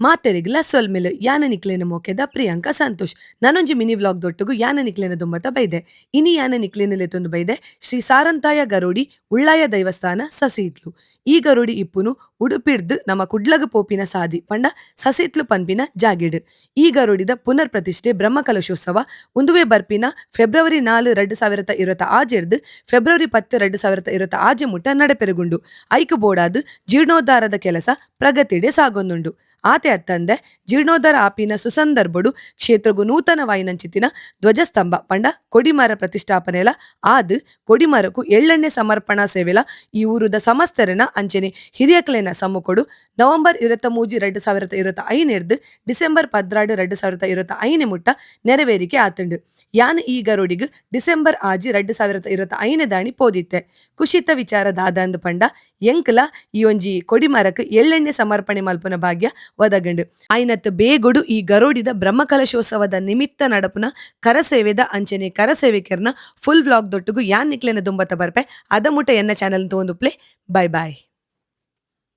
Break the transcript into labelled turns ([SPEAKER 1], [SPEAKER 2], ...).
[SPEAKER 1] ಮಾತೆರೆಗ್ಲ ಸೊಲ್ಮೆಲು. ಯಾನ್ ನಿಕ್ಲೆನ ಮೋಕೆದ ಪ್ರಿಯಾಂಕಾ ಸಂತೋಷ್. ನನೊಂಜಿ ಮಿನಿ ವ್ಲಾಗ್ ದೊಟ್ಟುಗು ಯಾನ್ ನಿಕ್ಲೆನ ದುಂಬತ ಬೈದೆ. ಇನಿ ಯಾನ್ ನಿಕ್ಲೆನ್ ಲೆತೊಂದು ಬೈದೆ ಶ್ರೀ ಸಾರಂತಾಯ ಗರೋಡಿ ಉಳ್ಳಾಯ ದೈವಸ್ಥಾನ ಸಸಿಹಿತ್ಲು. ಈ ಗರೋಡಿ ಇಪ್ಪುನು ಉಡುಪಿರ್ದ್ ನಮ ಕುಡ್ಲಗ್ ಪೋಪಿನ ಸಾದಿ ಪಂಡ ಸಸಿಹಿತ್ಲು ಪನ್ಪಿನ ಜಾಗೆಡ್. ಈ ಗರೋಡಿದ ಪುನರ್ ಪ್ರತಿಷ್ಠೆ ಬ್ರಹ್ಮಕಲಶೋತ್ಸವ ಉಂದುವೇ ಬರ್ಪಿನ ಫೆಬ್ರವರಿ 4 2026 ರ್ದ್ ಫೆಬ್ರವರಿ 10 2026 ಮುಟ್ಟ ನಡಪೆರೆಗುಂಡು. ಐಕ್ ಬೋಡಾದ್ ಜೀರ್ಣೋದ್ಧಾರದ ಕೆಲಸ ಪ್ರಗತಿಡೆ ಸಾಗೊಂದುಂಡು. ಆತೆ ಅತ್ತಂದೆ ಜೀರ್ಣೋದ್ಧಾರ ಆಪಿನ ಸುಸಂದರ್ಭಡ್ ಕ್ಷೇತ್ರಗ್ ನೂತನವಾಯಿನಂಚಿತ್ತಿನ ಧ್ವಜಸ್ತಂಭ ಪಂಡ ಕೊಡಿಮರ ಪ್ರತಿಷ್ಠಾಪನೆಲ ಆದ್ ಕೊಡಿಮರಕ್ ಎಳ್ಳೆಣ್ಣೆ ಸಮರ್ಪಣಾ ಸೇವೆಲ ಈ ಊರುದ ಸಮಸ್ತರೆನ ಅಂಚೆನೆ ಹಿರಿಯಕ್ಲೆನ ಸಮ್ಮುಖೊಡು ನವೆಂಬರ್ 23 2025 ರ್ದ್ ಡಿಸೆಂಬರ್ 12 2025 ಮುಟ್ಟ ನೆರವೇರಿಕೆ ಆತ್ಂಡ್. ಯಾನ್ ಈ ಗರೋಡಿಗ್ ಡಿಸೆಂಬರ್ 6 2025 ದಾನಿ ಪೋದಿತ್ತೆ. ಕುಷಿತ್ತ ವಿಚಾರ ದಾದಂದ್ ಪಂಡ ಎಂಕ್ಲ ಈ ಒಂಜಿ ಕೊಡಿಮರಕ್ ಎಳ್ಳೆಣ್ಣೆ ಸಮರ್ಪಣೆ ಮಲ್ಪುನ ಭಾಗ್ಯ ಒದಗ್ಂಡ್. ಆಯಿನತ್ ಬೇಗೊಡು ಈ ಗರೋಡಿದ ಬ್ರಹ್ಮಕಲಶೋತ್ಸವದ ನಿಮಿತ್ತ ನಡಪುನ ಕರಸೇವೆದ ಅಂಚೆನೆ ಕರಸೇವಕೆರ್ನ ಫುಲ್ ವ್ಲಾಗ್ ದೊಟ್ಟುಗು ಯಾನ್ ನಿಕ್ಲೆನ ದುಂಬತ್ತ ಬರ್ಪೆ. ಅದ ಮುಟ ಎನ್ನ ಚಾನೆಲ್ ನ್ ತೂವೊಂದುಪ್ಪುಲೆ. Bye bye.